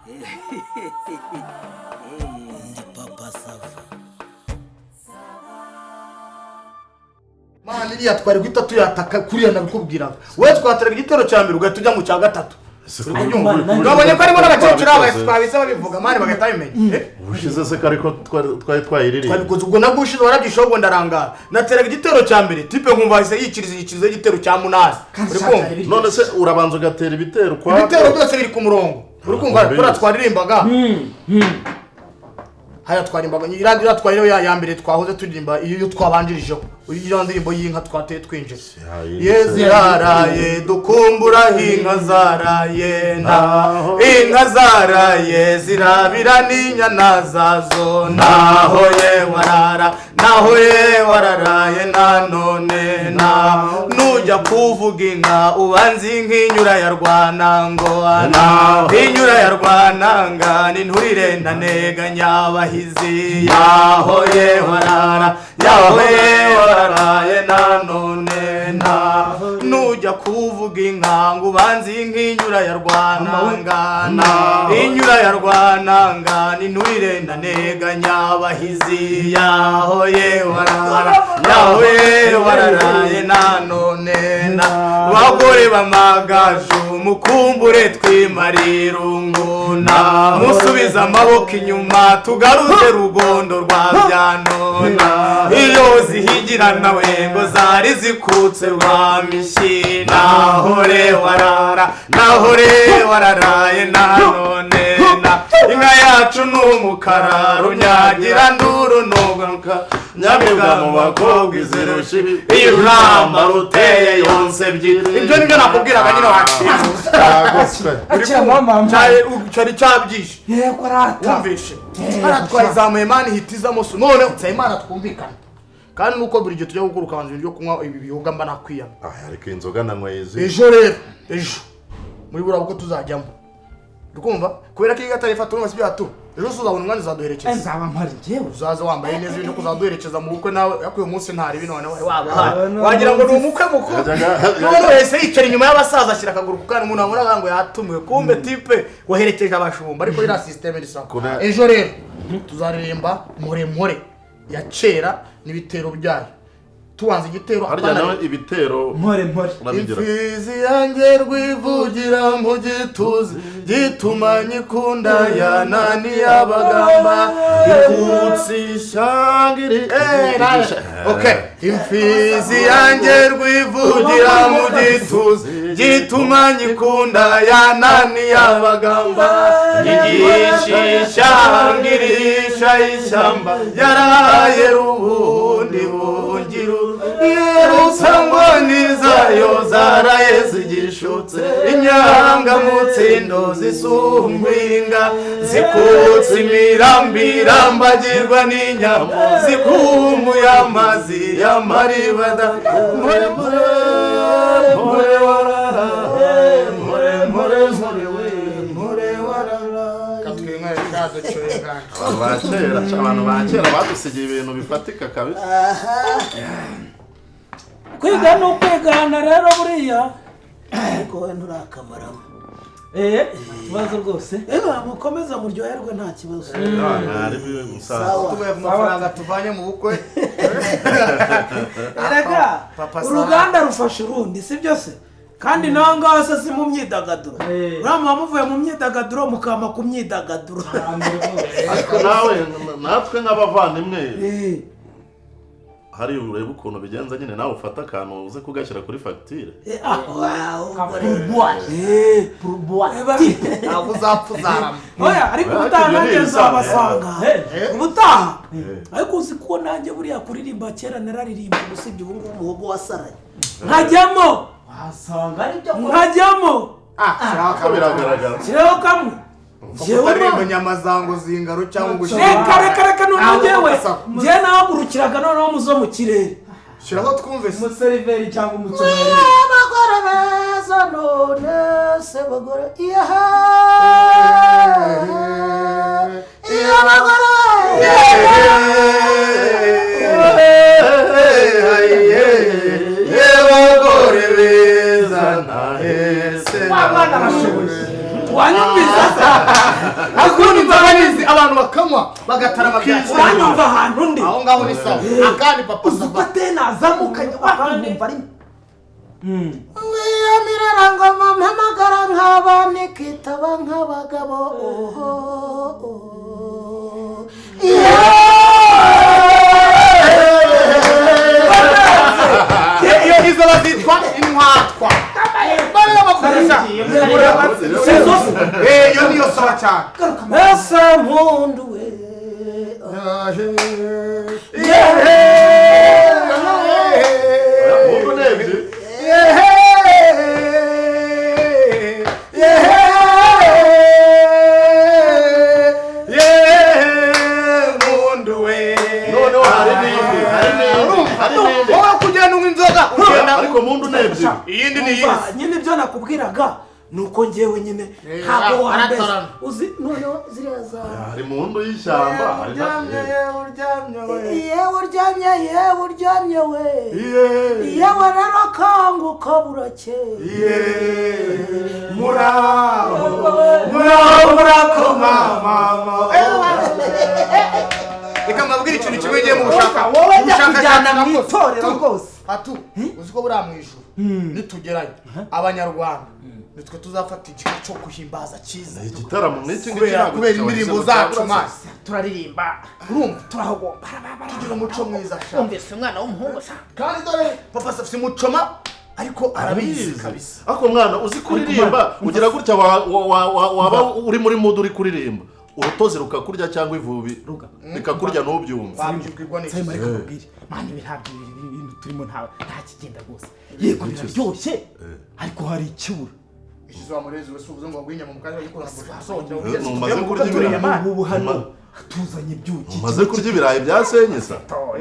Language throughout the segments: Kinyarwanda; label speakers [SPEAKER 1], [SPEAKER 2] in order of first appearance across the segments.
[SPEAKER 1] Ndi Papa Sava.
[SPEAKER 2] Mana, iriya twari guhita tuyataka kuriya nabikubwiraga. Wowe twateraga igitero cya mbere, ugahita ujya mu cya gatatu. Urabonye ko harimo n'abakecuru aba twabise babivuga, man, bagahita babimenya.
[SPEAKER 3] Ubushize se ko ariko twari twayiririmba?
[SPEAKER 2] Twabikoze ubwo nabwo ushize warabyishaho, ubwo ndarangara. Nateraga igitero cya mbere, type nkumva ahise yikiriza igitero cya munani. Uri kumva?
[SPEAKER 3] None se urabanza ugatera ibitero kwa
[SPEAKER 2] Ibitero byose biri ku murongo, uri kumva? Kuriya twaririmbaga, hariya twaririmbaga iriya twaririmba ya mbere twahoze turirimba, iyo twabanjirijeho iriya ndirimbo y'inka twateye twinjira. Ye ziraraye, dukumbura inka zaraye, nta inka zaraye zirabira n'inyana zazo. Naho ye warara, naho ye wararaye, na none na nujya kuvuga inka ubanza inka inyura ya Rwanango, inyura ya Rwananga ninturire ntanega nyabahizi. Yaho ye warara, yaho ye wararaye, na none na nujya kuvuga inka ngo ubanze inka inyura ya Rwananga, inyura ya Rwananga ninturire ntanega nyabahizi. Yaho ye warara, yaho ye wararaye, na none na bagore b'amagaju mukumbure twimarirungu na musubize amaboko inyuma tugaruze Rugondo rwa Byanona. Iyo zihigira nawe ngo zari zikutse rwa mishyi. Nahore warara, nahore wararaye, na none na inka yacu ni umukara runyagira nduru nugaruka
[SPEAKER 3] Nyamibwa mu bakobwa izirusha ibi.
[SPEAKER 2] Iyo uramba ruteye yonse ebyiri. Ibyo nibyo nakubwiraga nyine, waciye.
[SPEAKER 3] Cyagoswe.
[SPEAKER 4] Akira mama.
[SPEAKER 2] Cyari cyabyishe.
[SPEAKER 4] Yego rata.
[SPEAKER 2] Wumvishe hariya twayizamuye, man, ihita izamo. So none Nsabimana twumvikana, kandi nuko buri gihe tujya gukora ukabanza ibintu byo kunywa ibi biyoga, mba nakwiyama.
[SPEAKER 3] Ah, ariko inzoga nanyweye izi.
[SPEAKER 2] Ejo rero, ejo muri buriya bukwe tuzajyamo, uri kumva? Kubera ko iyo gatari ifata, urumva si byo tu? Ejo uzabona umwanya, uzaduherekeza.
[SPEAKER 4] Nzaba mpari njyewe.
[SPEAKER 2] Uzaza wambaye neza ibintu, kuzaduherekeza mu bukwe nawe. Ariko uyu munsi ntari bino, noneho wari wabahaye, wagira ngo ni umukwe mukuru. None wese yicara inyuma y'abasaza, ashyira akaguru ku kandi, umuntu wabona ngo yatumiwe, kumbe type waherekeje abashumba. Ariko iriya système ni sawa. Ejo rero tuzaririmba Mpore ya kera n'ibitero byayo, tubanza igitero.
[SPEAKER 3] Harya
[SPEAKER 2] Apana.
[SPEAKER 3] nawe ibitero
[SPEAKER 4] Mpore mpore.
[SPEAKER 3] urabigira?
[SPEAKER 2] Imfizi yanjye rwivugira mu gituza gituma nyikunda yananiye abagamba ikutsi
[SPEAKER 3] Ishyanga iri.
[SPEAKER 2] Okay. Imfizi yanjye rwivugira mu gituza gituma nyikunda yananiye abagamba, nyigisha ishyanga irisha ishyamba yaraye rubundi bungiru yerusangwa nizayo zaraye zigishutse inyanga mutsindo zisumbinga zikutse imirambi irambagirwa n'inyama zikumuye amazi y'amaribada. Mpore mpore mpore warara, mpore mpore mpore we mpore warara. Katwinywere kaducyuye kandi.
[SPEAKER 3] Abantu ba kera badusigiye ibintu bifatika kabisa.
[SPEAKER 5] Kwiga ni ukwigana rero buriya.
[SPEAKER 1] Ariko wowe nturakamaramo.
[SPEAKER 5] Eee, ikibazo rwose.
[SPEAKER 1] Eee, mukomeze muryoherwe, nta kibazo.
[SPEAKER 3] Mwarimu musaza.
[SPEAKER 1] Sawa.
[SPEAKER 2] Tuvuye ku mafaranga tuvanye mu bukwe.
[SPEAKER 1] Erega
[SPEAKER 2] Papa Sawa.
[SPEAKER 1] uruganda rufasha urundi, si byo se? Kandi naho ngaho se si mu myidagaduro? Uriya muba muvuye mu myidagaduro mukama ku myidagaduro.
[SPEAKER 3] Ariko nawe, natwe nk'abavandimwe, hari urebe ukuntu bigenza nyine, nawe ufata akantu uze kugashyira kuri fagitire.
[SPEAKER 1] Ah, wow.
[SPEAKER 4] Pourboire. Pourboire.
[SPEAKER 2] Ntabwo uzapfa, uzarama.
[SPEAKER 1] Oya, ariko
[SPEAKER 3] Oya,
[SPEAKER 1] ubutaha
[SPEAKER 3] ariko ibyo
[SPEAKER 1] nanjye
[SPEAKER 3] ni ibisanzwe.
[SPEAKER 1] nzabasanga. Ubutaha. Ariko uzi ko nanjye buriya kuririmba kera nararirimba, usibye ubu ngubu umuhogo wasaraye nkajyamo.
[SPEAKER 4] Wasanga ari byo.
[SPEAKER 1] Nkajyamo.
[SPEAKER 2] Ah, shyiraho
[SPEAKER 3] Ko
[SPEAKER 2] akantu.
[SPEAKER 3] biragaragara.
[SPEAKER 1] Kiriho kamwe. Njyewe
[SPEAKER 2] Utaririmba inyama zango zingaro cyangwa ngo
[SPEAKER 1] Reka reka reka, noneho
[SPEAKER 2] Ntabwo
[SPEAKER 1] njyewe
[SPEAKER 2] ugasaba.
[SPEAKER 1] njyewe nahagurukiraga noneho muzo mu kirere.
[SPEAKER 2] Shyiraho twumve se.
[SPEAKER 4] Umuseriveri cyangwa umucomeri.
[SPEAKER 1] Abagore beza, none se bagore iyaha iyo abagore.
[SPEAKER 2] Abagore beza nahese.
[SPEAKER 4] Wa mwana arashoboye.
[SPEAKER 1] Wanyumvise se?
[SPEAKER 2] Akunda inzoga nizi abantu bakanywa bagatarama bya.
[SPEAKER 1] Uranyumva ahantu ndi.
[SPEAKER 2] Aho ngaho ni sawa. Akandi papa
[SPEAKER 4] Uzi ko atena azamukanye wakumva ari.
[SPEAKER 1] Wiyamirarangoma mpamagara nk'abana kitaba nk'abagabo.
[SPEAKER 2] Iyo izo bazitwa intwatwa. Bari bakoresha. Iyo niyo sawa cyane.
[SPEAKER 1] Ese mpundu we.
[SPEAKER 2] Iyindi ni yisi.
[SPEAKER 1] Nyine ibyo nakubwiraga nuko ngewe nyine ntabwo wambese uzi noneho ziriya za
[SPEAKER 3] hari mundu y'ishyamba hari
[SPEAKER 1] yewe uryamye yewe uryamye we yewe rero kanguka burakeye
[SPEAKER 2] muraho muraho murakoma mama. Reka mbabwire ikintu kimwe ngiye mu bushaka
[SPEAKER 4] wowe njya kujyana mu itorero rwose.
[SPEAKER 2] Atu uzi ko buriya mu ijuru nitugeranye abanyarwanda nitwe tuzafata igihe cyo guhimbaza cyiza
[SPEAKER 3] igitaramo n'iki ngiki
[SPEAKER 2] kubera indirimbo zacu mazi
[SPEAKER 4] turaririmba
[SPEAKER 2] urumva
[SPEAKER 4] turahogomba
[SPEAKER 2] tugira umuco mwiza sha
[SPEAKER 4] wumvise umwana w'umuhungu sha
[SPEAKER 2] kandi dore papa afite umucoma ariko arabizi kabisa.
[SPEAKER 3] Ariko mwana uzi kuririmba ugira gutya waba uri muri mood uri kuririmba urutozi rukakurya cyangwa ivubi rikakurya ntubyumve.
[SPEAKER 4] Nsema reka nkubwire mani ibi ntabwo ibintu turimo nta kigenda rwose. Yego biraryoshye ariko hari ikibura.
[SPEAKER 2] Ishize wa murezi wese uvuze ngo agwinyama mu kanya bagikora
[SPEAKER 3] ngo umaze kurya ibirayi
[SPEAKER 4] ubu hano tuzanye ibyuki
[SPEAKER 3] umaze kurya ibirayi byasenye sa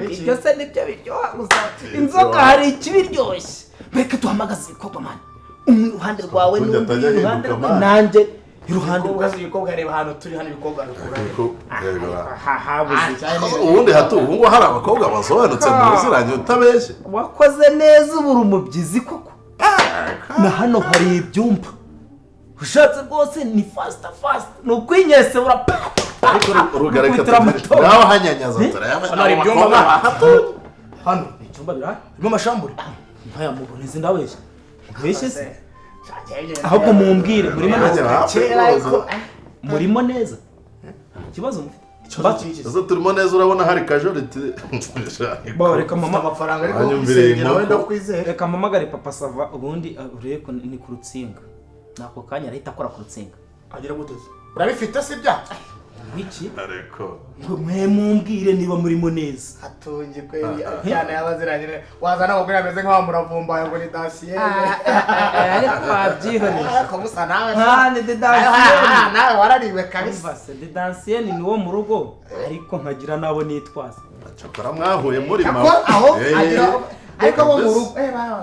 [SPEAKER 4] ibyo se nibyo biryoha gusa inzoga hari ikibiryoshye. Reka duhamagaze ibikorwa mani umwe iruhande rwawe n'undi iruhande rwe nanjye iruhande
[SPEAKER 2] rwawe ibikobwa reba hano turi hano ibikobwa bikura
[SPEAKER 4] habuze
[SPEAKER 3] ubundi hato ubu ngo hari abakobwa basobanutse muziranye utabeshye
[SPEAKER 4] wakoze neza ubura umubyizi koko na hano hari ibyumba ushatse rwose ni faster faster ni ukwinyesebura
[SPEAKER 3] ariko rugareka nawe hanyanyaza turayaba
[SPEAKER 2] hano hari ibyumba hano
[SPEAKER 4] icyumba birahari
[SPEAKER 2] harimo amashambure
[SPEAKER 4] nkaya muboneze ndabeshya mbeshye se ahubwo mumbwire murimo neza murimo neza ikibazo mufite
[SPEAKER 3] izo turimo neza urabona hari kajoriti
[SPEAKER 4] reka mama
[SPEAKER 2] amafaranga ariko gusengera wenda kwizera
[SPEAKER 4] reka mpamagare papa sava ubundi urebe ni ku rutsinga nako kanya arahita akora ku rutsinga
[SPEAKER 2] agira guteze urabifite si bya
[SPEAKER 4] iki
[SPEAKER 3] ariko
[SPEAKER 4] mwe mumbwire niba murimo neza
[SPEAKER 2] atunge kweli cyane yabaziranye wazana abagore ameze nk'aho muravumba ngo ni dansiyene
[SPEAKER 4] ariko wabyihoreye
[SPEAKER 2] ariko musa nawe
[SPEAKER 4] ni de dansiyene
[SPEAKER 2] nawe warariwe kabisa
[SPEAKER 4] de dansiyene ni wo mu rugo ariko nkagira nabo nitwaza
[SPEAKER 3] cyakora mwahuye muri mama
[SPEAKER 2] aho agira ariko bo mu rugo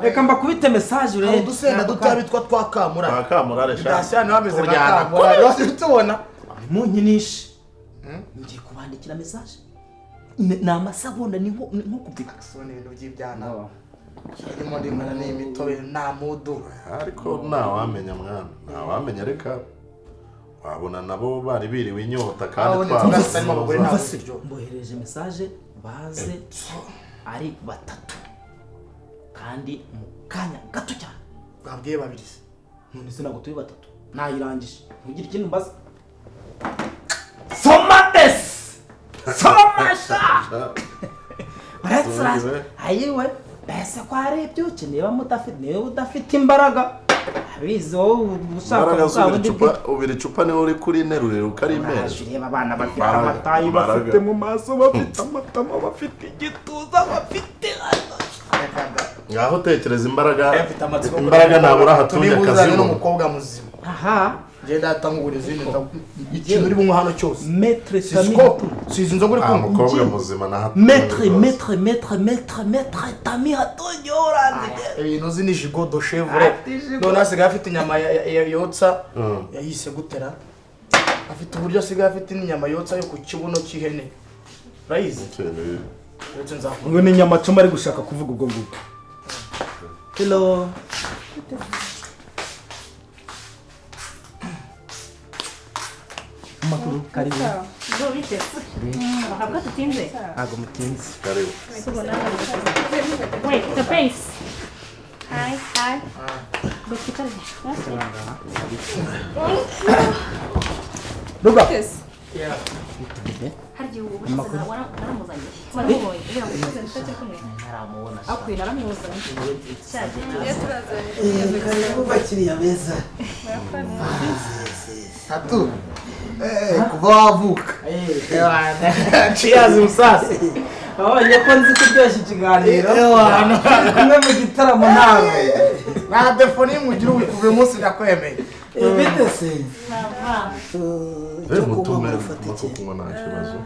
[SPEAKER 4] reka mbakubite message urebe
[SPEAKER 2] udusenda duta bitwa twakamura
[SPEAKER 3] twakamura resha
[SPEAKER 2] dansiyene bameze nka kamura tubona
[SPEAKER 4] munkinishe ngiye kubandikira message ni amasegonda ni nko kubika
[SPEAKER 2] sone ibintu by'ibyana irimo ndimana n'imitobe nta mudu
[SPEAKER 3] ariko ntawamenya mwana ntawamenya reka wabona nabo bari biriwe inyota kandi
[SPEAKER 4] mbohereje message baze ari batatu kandi mu kanya gato cyane
[SPEAKER 2] babwiye babiri
[SPEAKER 4] none se ntabwo turi batatu nayirangije ntugire ikintu mbaza soma desi soma sha uretse ayiwe mbese ko hari ibyuki niba mudafite niba udafite imbaraga abizi wowe ushaka
[SPEAKER 3] bwa ubira icupa niwe uri kuri nerurira ukarimesha
[SPEAKER 4] ureba abana bafite amatayi bafite mu maso bafite amatama bafite igituza bafite
[SPEAKER 3] ngaho tekereza imbaraga imbaraga nabura hatunye akazi
[SPEAKER 2] n'umukobwa muzima
[SPEAKER 4] aha
[SPEAKER 2] ngenda atangura izindi ikintu uri bunywa hano cyose
[SPEAKER 4] Maître
[SPEAKER 2] sizi inzoga uri kunywa
[SPEAKER 3] umukobwa muzima na
[SPEAKER 4] Maître Maître Maître Maître Maître Tami Hatunye uranze
[SPEAKER 2] ibintu uzi ni jigo do chevre none asigaye afite inyama yotsa yayise gutera afite uburyo asigaye afite n'inyama yotsa yo ku kibuno cy'ihene urayizi
[SPEAKER 4] ngo ni inyama cuma ari gushaka kuvuga ubwo ngubwo. Hello. Amakuru karibu.
[SPEAKER 6] Zo bite? Ntabwo tutinze.
[SPEAKER 4] Ntabwo mutinze.
[SPEAKER 3] Karibu.
[SPEAKER 6] Wait, the face. Hi, hi.
[SPEAKER 4] Ruga.
[SPEAKER 6] Yeah. Harya ubu ubushize naramuzanye. Waramubonye? Naramubona. Akwiye naramuzanye.
[SPEAKER 1] Karibu bakiriya beza.
[SPEAKER 2] Tatu. Kuva wavuka.
[SPEAKER 4] Cheers musasa. Abonye ko nzi kuryoshya ikiganiro. Kumwe mu gitaramo nawe.
[SPEAKER 2] Nta telefone y'umugira ubu kuva uyu munsi ndakwemeye.
[SPEAKER 1] Bite se?
[SPEAKER 3] Icyo kunywa mufate iki? Kunywa nta kibazo.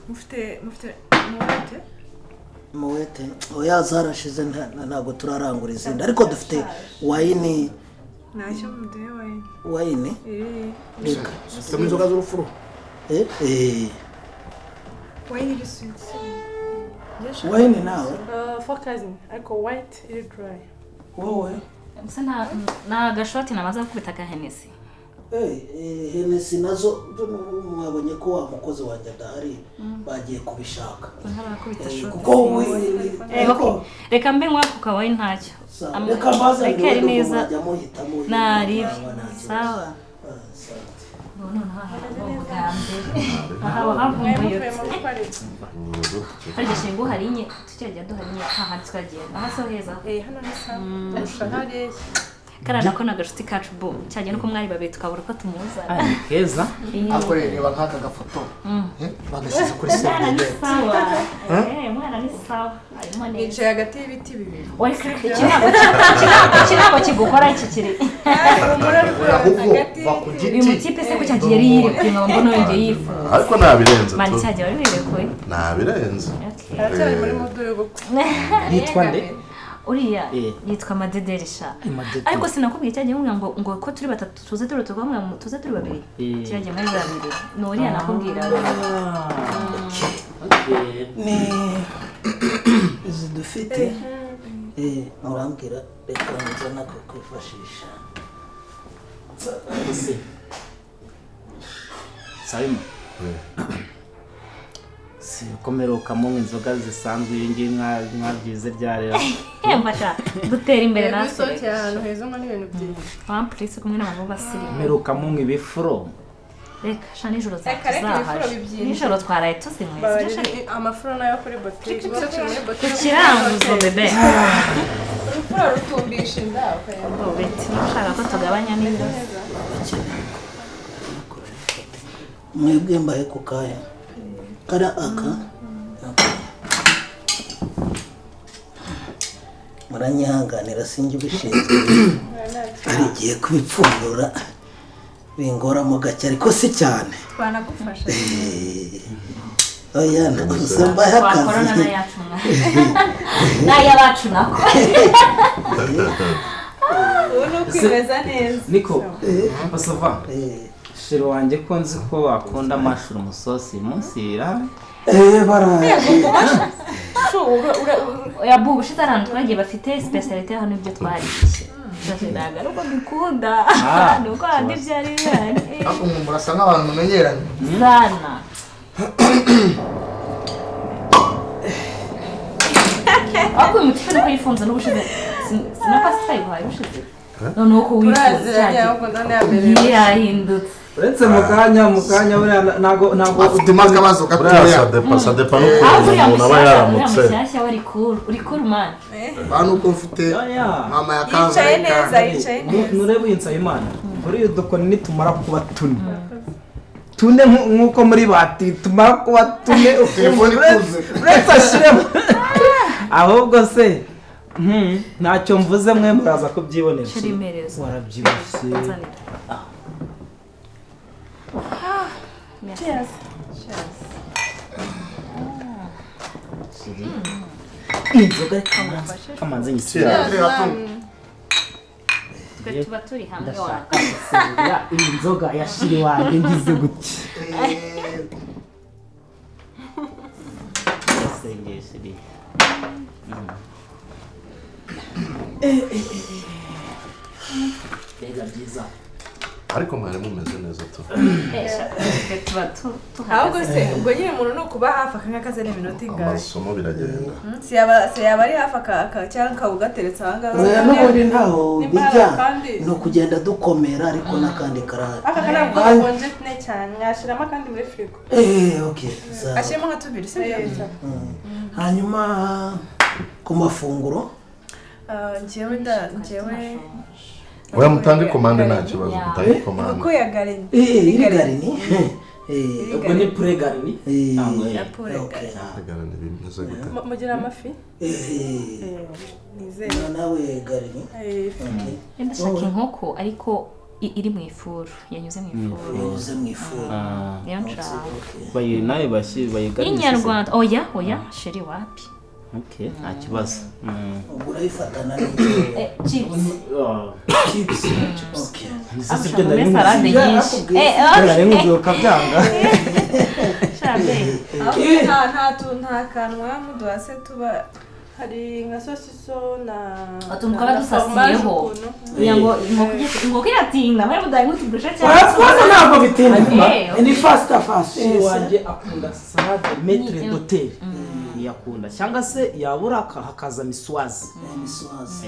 [SPEAKER 7] Mufite muwete?
[SPEAKER 1] Muwete. Oya zarashize ntabwo turarangura izindi ariko dufite wayini.
[SPEAKER 7] Ntacyo muduhe wayini.
[SPEAKER 1] Wayini?
[SPEAKER 7] Reka.
[SPEAKER 2] Zifitemo inzoga z'urufuro?
[SPEAKER 7] Wayini iri sweet.
[SPEAKER 1] Wayini nawe?
[SPEAKER 7] For cousin ariko white iri dry.
[SPEAKER 1] Wowe?
[SPEAKER 6] Musa nta gashoti namaze gukubita ka Hennessy.
[SPEAKER 1] Hennessy nazo mwabonye ko wa mukozi wanjye adahari bagiye kubishaka. Kuko
[SPEAKER 6] reka mbe nywa ku kawaii ntacyo.
[SPEAKER 1] Reka mbaza
[SPEAKER 6] neza. Naribi. Sawa. Harya shingo hari inye tukirya duhari inye hahandi twagenda aha so heza.
[SPEAKER 7] Hano ni sawa. Hariya.
[SPEAKER 6] Kara nako nagashuti kacu bo cyagenda uko mwari babiri tukabura ko tumuzana.
[SPEAKER 4] Ari keza.
[SPEAKER 2] Akore reba nk'aka gafoto. Bagashyize kuri sede.
[SPEAKER 6] Mwana ni sawa. Arimo neza.
[SPEAKER 7] Yicaye hagati y'ibiti bibiri.
[SPEAKER 6] Iki ntabwo kigukora iki kiri.
[SPEAKER 2] Ahubwo va ku giti.
[SPEAKER 6] Uyu mutipe se ko cyagiye yari yirekuye nkaba mbona yongeye yifuza.
[SPEAKER 3] Ariko nabirenze.
[SPEAKER 6] Mani cyagiye wari wirekuye.
[SPEAKER 3] Nabirenze.
[SPEAKER 7] Aracyari muri mudu y'ubukwe.
[SPEAKER 4] Yitwa nde?
[SPEAKER 6] Uriya yitwa Madederi sha. Ariko sinakubwiye cyagiye mubwira ngo ko turi batatu tuze turi tukamwe tuze turi babiri. Cyagiye muri babiri. Ni uriya nakubwira.
[SPEAKER 1] Ni izi dufite. Urambwira reka nzana ko kwifashisha.
[SPEAKER 4] Sayima. Si komeruka mu inzoga zisanzwe iyi ngiyi mwabyize byarera.
[SPEAKER 6] Mfasha dutera imbere natwe.
[SPEAKER 7] Bisohokera ahantu heza ngo n'ibintu byiza.
[SPEAKER 6] Wampulisi kumwe n'abantu b'abasirimu.
[SPEAKER 4] Meruka mu ibifuro.
[SPEAKER 6] Reka sha nijoro zahaje. Nijoro twaraye tuzinyweye.
[SPEAKER 7] Amafuro nayo kuri botike.
[SPEAKER 6] Ku kiranguzo bebe.
[SPEAKER 7] Urufuro rutumbisha inda.
[SPEAKER 6] Beti ushaka ko tugabanya n'ibiro.
[SPEAKER 1] Mwebwe mbahe ku kaya. Kara aka. Muranyihanganira sinjye ubishinzwe. Hari igihe kubipfundura bingoramo gake ariko si cyane.
[SPEAKER 7] Twanagufasha.
[SPEAKER 1] Oya naguze mbahe akazi.
[SPEAKER 6] N'ayabacu nako.
[SPEAKER 7] Ubu ni ukwimeza neza.
[SPEAKER 4] Niko Basava. Shiro wanjye ko nzi ko wakunda mushroom sauce munsi irahari.
[SPEAKER 1] Baraye.
[SPEAKER 6] Oya bu ubushize ahantu twagiye bafite speciality hano ibyo twariye. Ntabwo ari uko mbikunda. Ni uko handi byari bihari.
[SPEAKER 2] Ariko murasa nk'abantu mumenyeranye.
[SPEAKER 6] Sana. Ariko uyu mutipe nuko yifunze n'ubushize sinapasita yihaye ubushize. Noneho ko wifuza cyane. Yahindutse.
[SPEAKER 4] Uretse mu kanya buriya ntago
[SPEAKER 2] afite akabazo gatoya.
[SPEAKER 3] Buriya sadepa n'ukuntu umuntu aba yaramutse.
[SPEAKER 6] Mushyashya wari cool, uri cool man.
[SPEAKER 2] Ba nuko mfite mama ya kanzu.
[SPEAKER 7] Yicaye neza, yicaye neza.
[SPEAKER 4] Nurebe uyu Nsabimana. Muri udukoni nitumara kuba tune. Tune nkuko muri bati tumara kuba tune
[SPEAKER 2] telefone ikuze.
[SPEAKER 4] Uretse ashiremo. Ahubwo se ntacyo mvuze mwe muraza kubyibonera. Warabyibushye.
[SPEAKER 7] Cheers. Cheers.
[SPEAKER 4] Inzoga kamanze nyisira.
[SPEAKER 6] Twe tuba turi hamwe wa.
[SPEAKER 4] Inzoga yashiri wanjye ngize gutya. Sengeshe. Mbega byiza.
[SPEAKER 3] Ariko mwari mumeze neza tu.
[SPEAKER 7] Ahubwo se ubwo nyine umuntu ni ukuba hafi akangakaze n'iminota ingahe?
[SPEAKER 3] Amasomo biragenda.
[SPEAKER 7] Si yaba ari hafi aka cyangwa akawugateretse aha ngaha.
[SPEAKER 1] Oya n'ubundi ntaho bijya ni ukugenda dukomera ariko n'akandi karahari.
[SPEAKER 8] Aka ntabwo gakonje cyane mwashyiramo akandi muri firigo.
[SPEAKER 1] Okay.
[SPEAKER 7] Ashyiramo nka tubiri si byo?
[SPEAKER 1] Hanyuma ku mafunguro
[SPEAKER 7] njyewe
[SPEAKER 3] oya mutange komande nta kibazo mutange komande.
[SPEAKER 7] Kuko ya garini.
[SPEAKER 1] Iri garini.
[SPEAKER 4] Ubwo ni pure garini.
[SPEAKER 7] Ya pure
[SPEAKER 3] garini bimeze gute?
[SPEAKER 8] Mugira amafi? Nizere.
[SPEAKER 1] Nawe garini.
[SPEAKER 6] Ndashaka inkoko ariko iri mu ifuru yanyuze mu ifuru.
[SPEAKER 1] Yanyuze mu ifuru.
[SPEAKER 6] Niyo nshaka.
[SPEAKER 4] Bayi nawe bashi bayigarini.
[SPEAKER 6] Inyarwanda. Oya oya sheri wapi?
[SPEAKER 4] Okay, nta kibazo.
[SPEAKER 1] Ubwo urayifatana n'iki?
[SPEAKER 6] Chips.
[SPEAKER 1] Chips. Okay.
[SPEAKER 4] Sibyo nari nzi. Nari nzi ukabyanga.
[SPEAKER 6] Shabe.
[SPEAKER 7] Nta kanwa muduhase tuba
[SPEAKER 8] hari nka sosiso na
[SPEAKER 6] utuntu twaba dusasiyeho kugira ngo inkoko iratinda muri mudahe nk'utuburusha cyane.
[SPEAKER 1] Urabona ntabwo bitinda. Ni fast fast.
[SPEAKER 4] Wanjye akunda salade maître d'hôtel. Yakunda cyangwa se yabura hakaza miswazi.
[SPEAKER 1] Miswazi.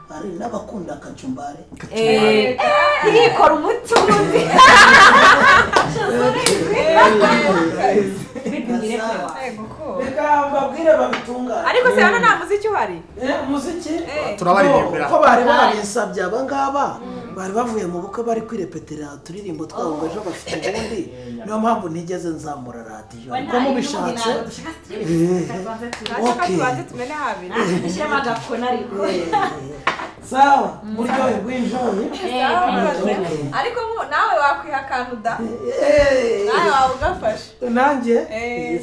[SPEAKER 1] Ari n'abakunda kacumbare.
[SPEAKER 6] Yikora umuti undi.
[SPEAKER 1] Reka mbabwire babitunganye.
[SPEAKER 7] Ariko se hano nta muziki uhari?
[SPEAKER 1] Umuziki?
[SPEAKER 2] Turabaririmbira.
[SPEAKER 1] Ko bari babisabye aba ngaba bari bavuye mu bukwe bari kwirepetera turirimbo twabo ngo ejo bafite ubundi niyo mpamvu ntigeze nzamura radiyo ariko mubishatse.
[SPEAKER 7] Okay. Tumene habiri.
[SPEAKER 6] Dushyiramo agakona ariko.
[SPEAKER 1] Sawa, buryohe bw'injoyi.
[SPEAKER 7] Ariko nawe wakwiha akantu da. Nawe wawe ugafashe.
[SPEAKER 1] Nanjye?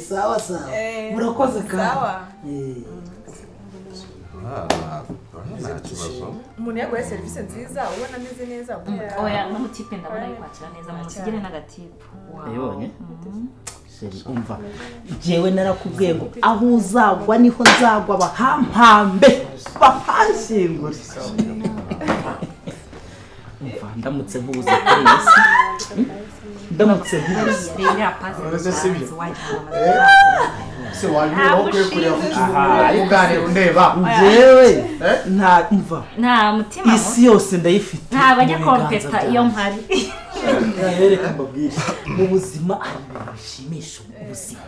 [SPEAKER 1] Sawa sawa. Murakoze kandi.
[SPEAKER 7] Sawa.
[SPEAKER 3] Nta kibazo.
[SPEAKER 7] Umuntu yaguhaye serivisi nziza ubona ameze neza.
[SPEAKER 6] Oya n'umutipe ndabona ari kwakira neza musigire n'agatipu.
[SPEAKER 4] Yabonye? Sheri umva. Jewe narakubwiye ngo aho uzagwa niho nzagwa bahampambe bahanshingure. Umva ndamutse nkubuze kuri isi. Ndamutse nkubuze.
[SPEAKER 2] Uretse sibyo. Se wanyura ukwiye kureba kuki undeba.
[SPEAKER 4] Njyewe nta umva.
[SPEAKER 6] Nta mutima.
[SPEAKER 4] Isi yose ndayifite.
[SPEAKER 6] Nta bajya kompeta iyo mpari.
[SPEAKER 4] Reka mbabwire. Mu buzima hari ibintu bishimisha ubuzima.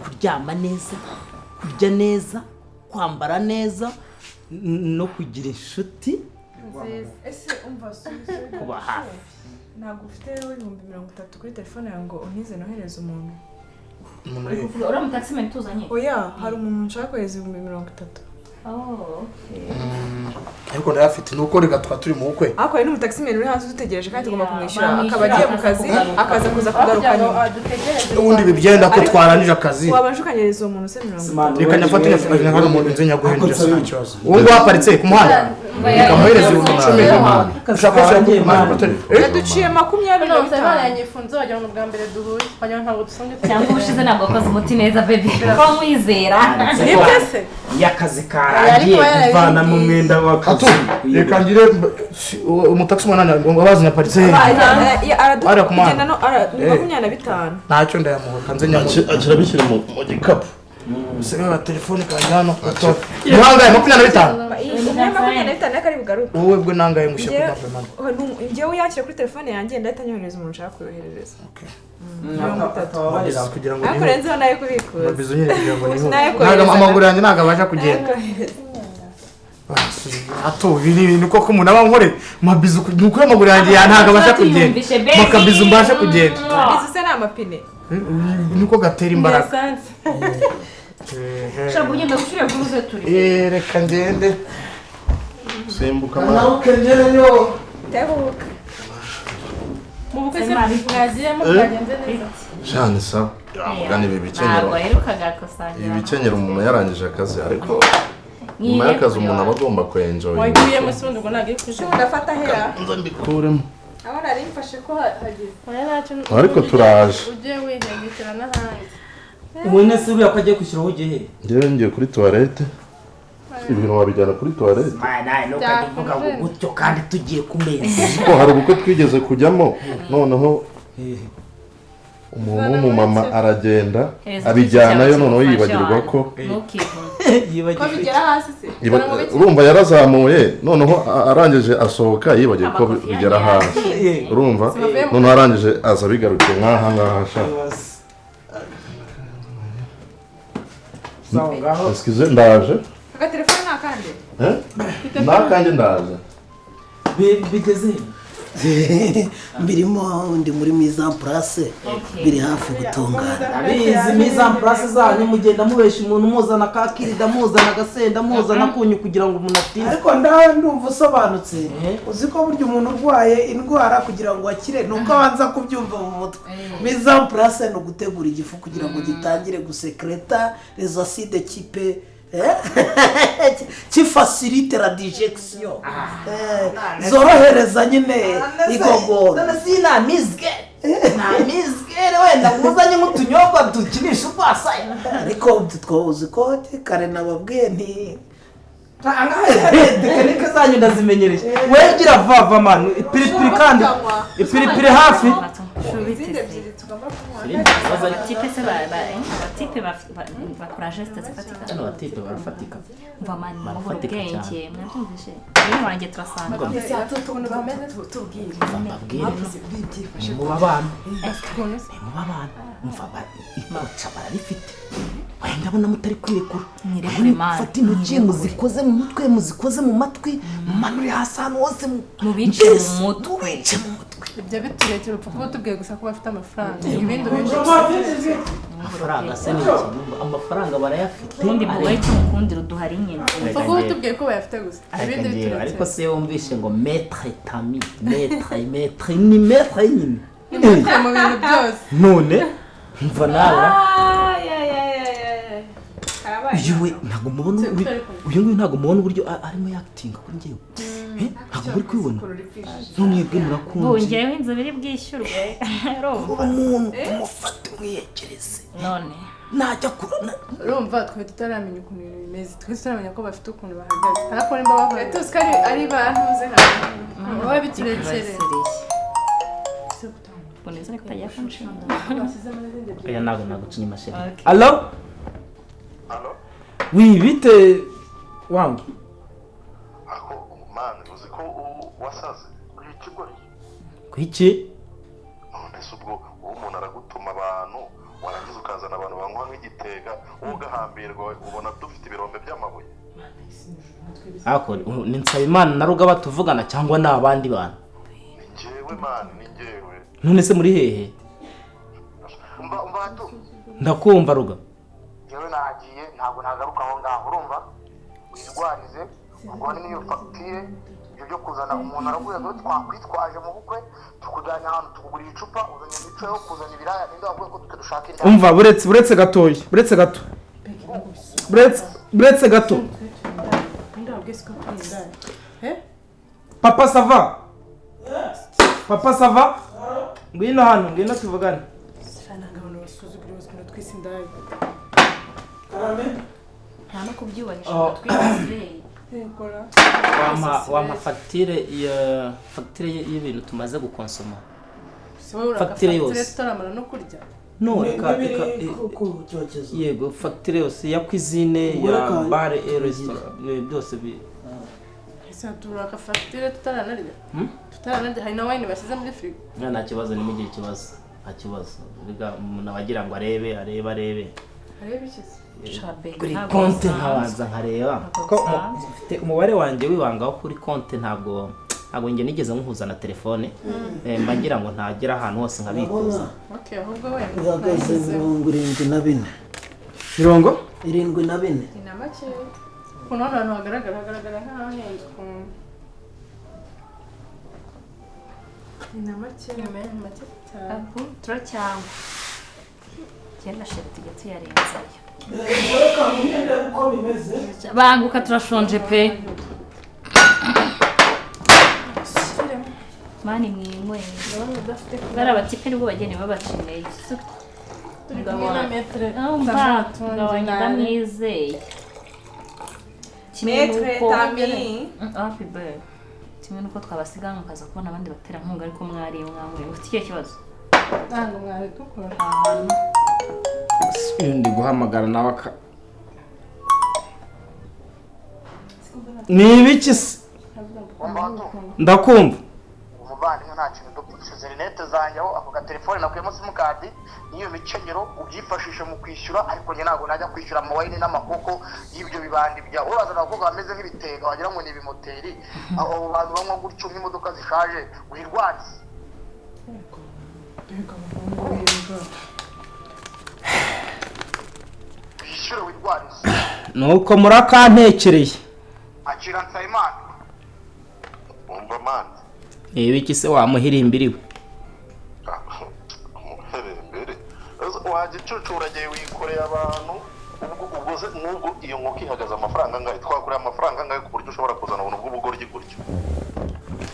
[SPEAKER 4] Kuryama neza, kurya neza, kwambara neza no kugira inshuti
[SPEAKER 7] nziza. Ese umva subize
[SPEAKER 4] kuba hafi.
[SPEAKER 7] Ntabwo ufite 30,000 kuri telefone yawe ngo untize nohereze umuntu.
[SPEAKER 6] Uriya mutaxi tuzanye?
[SPEAKER 7] Oya, hari umuntu nshaka kohereza 30,000.
[SPEAKER 6] Oh, okay.
[SPEAKER 2] Ariko ndayafite nuko reka twa turi mu bukwe.
[SPEAKER 7] Ariko hari n'umutaxi uri hanze udutegereje kandi tugomba kumwishyura akaba agiye mu kazi akaza kuza kugaruka nyuma.
[SPEAKER 2] Ubundi bibyenda ko twarangije akazi.
[SPEAKER 7] Wabanje ukanyereza uwo muntu se 30.
[SPEAKER 2] Reka nyafate hano mu nzu nyaguhendera nta kibazo. Uwo nguwo aparitse ku muhanda. Reka muhereze 10,000. Ushaka ko ku muhanda.
[SPEAKER 7] Yaduciye 25.
[SPEAKER 8] Imana yanyifunze wagira ngo ubwa mbere duhuye. Wagira ngo ntabwo dusanzwe.
[SPEAKER 6] Cyangwa ubushize ntabwo wakoze umuti neza baby. Ko mwizera.
[SPEAKER 8] Nibyo se?
[SPEAKER 4] Y'akazi karangiye kuvana mu mwenda w'akazi.
[SPEAKER 2] Reka ngire umutaxi mwana ngo abazanye aparitse.
[SPEAKER 7] Ara kugenda no ara ni 25.
[SPEAKER 2] Ntacyo ndayamuha kanze nyamuha.
[SPEAKER 3] Akira bishyira mu gikapu.
[SPEAKER 2] Usigaye telefone kanjye hano. Nangaye 25.
[SPEAKER 7] 25 akari bugaruka.
[SPEAKER 2] Wowe bwo nangaye ngushyira ku mapema.
[SPEAKER 7] Njyewe yakira kuri telefone yanjye ndahita nyohereza umuntu nshaka kuyoherereza.
[SPEAKER 2] Okay. 30. Kugira ngo
[SPEAKER 7] ariko renzeho nayo kubikuza.
[SPEAKER 2] Babizo nyine kugira ngo niho. Ntabwo amaguru yanjye ntabwo abasha kugenda. Ato biri ibintu koko umuntu aba nkore mabizu nuko amaguru yanjye ntabwo abasha kugenda. Makabizu mbasha kugenda.
[SPEAKER 7] Bizu se ni amapine.
[SPEAKER 2] Nuko gatera imbaraga.
[SPEAKER 6] Shaka ugenda gushira vuze turi.
[SPEAKER 2] Reka ngende.
[SPEAKER 3] Simbuka
[SPEAKER 1] mama. Nawe
[SPEAKER 7] Tebuka.
[SPEAKER 8] Mu bukwe se mwagiyemo bwagenze neza.
[SPEAKER 3] Shani sawa. Mugani ibi bikenyero.
[SPEAKER 6] Ntabwo aherukaga gusangira.
[SPEAKER 3] Ibi bikenyero umuntu yarangije akazi ariko nyuma y'akazi umuntu aba agomba kwenjoyinga.
[SPEAKER 8] Wagiyemo se ubundi ubwo ntabwo iri kujugunya.
[SPEAKER 7] Ndafata hera.
[SPEAKER 3] Nza mbikuremo.
[SPEAKER 7] Aho nari mfashe ko hageze.
[SPEAKER 8] Oya ntacyo.
[SPEAKER 3] Ariko turaje.
[SPEAKER 8] Ujye wihengetera n'ahandi.
[SPEAKER 4] Ubone se uriya ko agiye kwishyura ugiye he?
[SPEAKER 3] Njyewe ngiye kuri toilette. Ibintu wabijyana kuri toilette.
[SPEAKER 4] Mana ntukajye uvuga ngo gutyo kandi tugiye ku meza.
[SPEAKER 3] Ko hari ubukwe twigeze kujyamo noneho umuntu w'umumama aragenda abijyanayo noneho yibagirwa ko
[SPEAKER 7] bigera hasi se.
[SPEAKER 3] Urumva yarazamuye noneho arangije asohoka yibagiwe ko bigera hasi. Urumva noneho arangije aza bigarukiye nk'aha ngaha sha. Excuse ndaje.
[SPEAKER 7] Aka telefone nakande.
[SPEAKER 3] Nakande ndaje.
[SPEAKER 4] Bigeze
[SPEAKER 1] birimo ndi muri mise en place biri hafi gutungana.
[SPEAKER 4] Abizi mise en place zanyu mugenda mubesha umuntu muzana kakirida muzana gasenda muzana kunyu kugira ngo umuntu atinde.
[SPEAKER 1] Ariko ndawe ndumva usobanutse. Uzi ko burya umuntu urwaye indwara kugira ngo akire nuko abanza kubyumva mu mutwe. Mise en place no gutegura igifu kugira ngo gitangire gusekreta les acides qui qui facilite la digestion. Zorohereza nyine igogora.
[SPEAKER 4] None sina mizge. Na mizge wenda muzanye nk'utunyobwa dukinisha urwasaya.
[SPEAKER 1] Ariko uzi ko kare nababwiye nti
[SPEAKER 4] tekinike zanyu ndazimenyereje. Wewe gira vava man ipiripiri kandi ipiripiri hafi.
[SPEAKER 6] Tipe se batipe bakora geste zifatika.
[SPEAKER 4] Hano batipe barafatika.
[SPEAKER 6] Umva man mubura ubwenge mwabyumvise. Rero wanjye turasanga.
[SPEAKER 7] Ukuntu bameze tubwire.
[SPEAKER 4] Mbabwire. Mu babana. Mu babana. Umva ikoca bararifite. Wenda ndabona mutari kwirekura. Mufate intoki muzikoze mu mutwe muzikoze mu matwi mumanure hasi ahantu hose
[SPEAKER 6] mubice mu mutwe.
[SPEAKER 8] Ibyo biturekera upfa kuba tubwiye gusa ko bafite amafaranga ibindi ubinjije
[SPEAKER 4] amafaranga se ni ikintu amafaranga barayafite
[SPEAKER 6] ubundi mubaye icyo mukundira uduhari nyine
[SPEAKER 8] upfa kuba tubwiye ko bayafite gusa ibindi biturekera.
[SPEAKER 4] Ariko se wumvishe ngo maître tami maître maître ni maître nyine
[SPEAKER 8] ni maître mu bintu byose
[SPEAKER 4] none mva nawe uyu we ntabwo mubona uyu nguyu ntabwo mubona uburyo arimo yakitinga kuri njyewe. Ntabwo muri kwibona n'umwebwe murakunze.
[SPEAKER 6] Bongeyeho inzu biri bwishyurwe.
[SPEAKER 4] Umuntu umufate umwiyegereze
[SPEAKER 6] none
[SPEAKER 4] najya kurana.
[SPEAKER 8] Urumva twe tutaramenya ukuntu ibintu bimeze twe tutaramenya ko bafite ukuntu bahagaze ariko nimba bavuga tuzi ko ari bantuze nka wowe biturekere.
[SPEAKER 4] Oya ntabwo naguca inyuma sheri. Allo? Oui, bite wangu.
[SPEAKER 3] Ako man uzi ko wasaze uri ikigori.
[SPEAKER 4] Kuiki?
[SPEAKER 3] None se ubwo uwo umuntu aragutuma abantu warangiza ukazana abantu banywa nk'igitega wowe ugahambirwa ubona dufite ibirombe by'amabuye.
[SPEAKER 4] Ako ni Nsabimana na Rugaba tuvugana cyangwa ni abandi bantu?
[SPEAKER 3] Ni njyewe man, ni njyewe.
[SPEAKER 4] None se muri hehe?
[SPEAKER 9] Umva tu.
[SPEAKER 4] Ndakumva Ruga.
[SPEAKER 9] Yewe nagiye ntabwo nagaruka aho ngaho urumva wirwarize ubwo niyo fagitire ibyo byo kuzana umuntu araguye ngo twakwitwaje mu bukwe tukujyana ahantu tukugurira icupa uzanye imico yo kuzana ibiraya ninde waguye ko dushaka inda.
[SPEAKER 4] Umva buretse gatoya buretse gato buretse gato. Papa ça va? Papa ça va? Ngwino hano ngwino tuvugane.
[SPEAKER 6] Nta no kubyubahisha twese.
[SPEAKER 4] Wampa fagitire ya fagitire y'ibintu tumaze gukonsoma. Fagitire yose
[SPEAKER 8] tutaramara no kurya.
[SPEAKER 4] No reka yego fagitire yose ya cuisine ya bar et restaurant byose bi
[SPEAKER 8] ese turaka fagitire tutaranarya. Tutaranarya hari na wine bashyize muri frigo.
[SPEAKER 4] Nta kibazo ni mugire ikibazo. Nta kibazo. Biga umuntu abagira ngo arebe arebe arebe.
[SPEAKER 8] Arebe iki se?
[SPEAKER 4] Kuri konte nkabanza nkareba ko mfite umubare wanjye wibanga wo kuri konte ntabwo njye nigeze nkuhuza na telefone mba ngira ngo ntagera ahantu hose nkabikuza.
[SPEAKER 8] Okay ahubwo wenda
[SPEAKER 1] uhagaze 74. 74
[SPEAKER 8] ni na make kuno ahantu hagaragara nk'ahahenze ukuntu ni na make make cyane
[SPEAKER 6] turacyangwa cyenda sheri tujya tuyarenzayo. Banguka turashonje pe. Mani mwimwe. Bari abatipe nibwo bageni babakeneye. Turi kumwe na metre. Ndamwizeye. Kimwe
[SPEAKER 7] Maître
[SPEAKER 6] nuko
[SPEAKER 7] Tami.
[SPEAKER 6] Happy birthday. Kimwe nuko twabasiga mukaza kubona abandi baterankunga ariko mwari mwamwe mufite ikihe kibazo?
[SPEAKER 8] Ntabwo mwari dukora.
[SPEAKER 4] Ndi guhamagara nawe aka ni ibiki se? Ndakumva.
[SPEAKER 9] Umuvandimwe nta kintu dupfushije rinete zanjye aho ako gatelefone nakuyemo simukadi n'iyo mikenyero ubyifashishe mu kwishyura, ariko njye ntabwo najya kwishyura amawayini n'amakoko y'ibyo bibandi byawe. Urazana abakobwa bameze nk'ibitega wagira ngo ni ibimoteri, abo bantu banywa gutyo nk'imodoka zishaje wirwatse. Wishyure wirwarize.
[SPEAKER 4] Nuko murakantekereye.
[SPEAKER 9] Akira Nsabimana.
[SPEAKER 3] Umva man.
[SPEAKER 4] Ibiki se wamuhirimbiriwe?
[SPEAKER 3] Umuhirimbiri. Wagicucuragiye wikoreye abantu ubwo se nubwo iyo nkoko ihagaze amafaranga angahe, twakoreye amafaranga angahe ku buryo ushobora kuzana ubuntu bw'ubugoryi gutyo.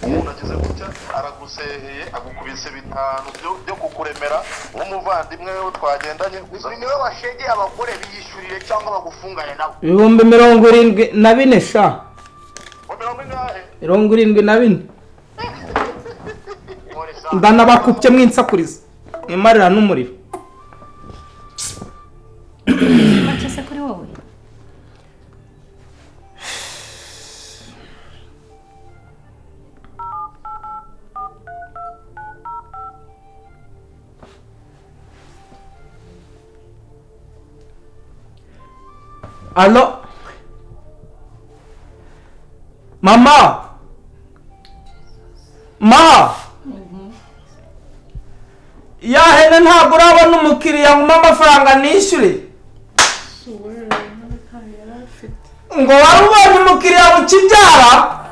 [SPEAKER 3] Umuntu ageze gutya araguseheye agukubise 5 byo kukuremera nk'umuvandimwe we twagendanye.
[SPEAKER 9] Ni we washegeye abagore biyishyurire cyangwa bagufungane nabo.
[SPEAKER 4] 74,000 sha. 74. Ndanabakupye mwinsakuriza imarira n'umuriro.
[SPEAKER 6] Make se kuri wowe?
[SPEAKER 4] Allo mama. Ma ya hene ntabwo urabona umukiriya ngo amafaranga nishyure. Ngo wari ubonye umukiriya ukibyara?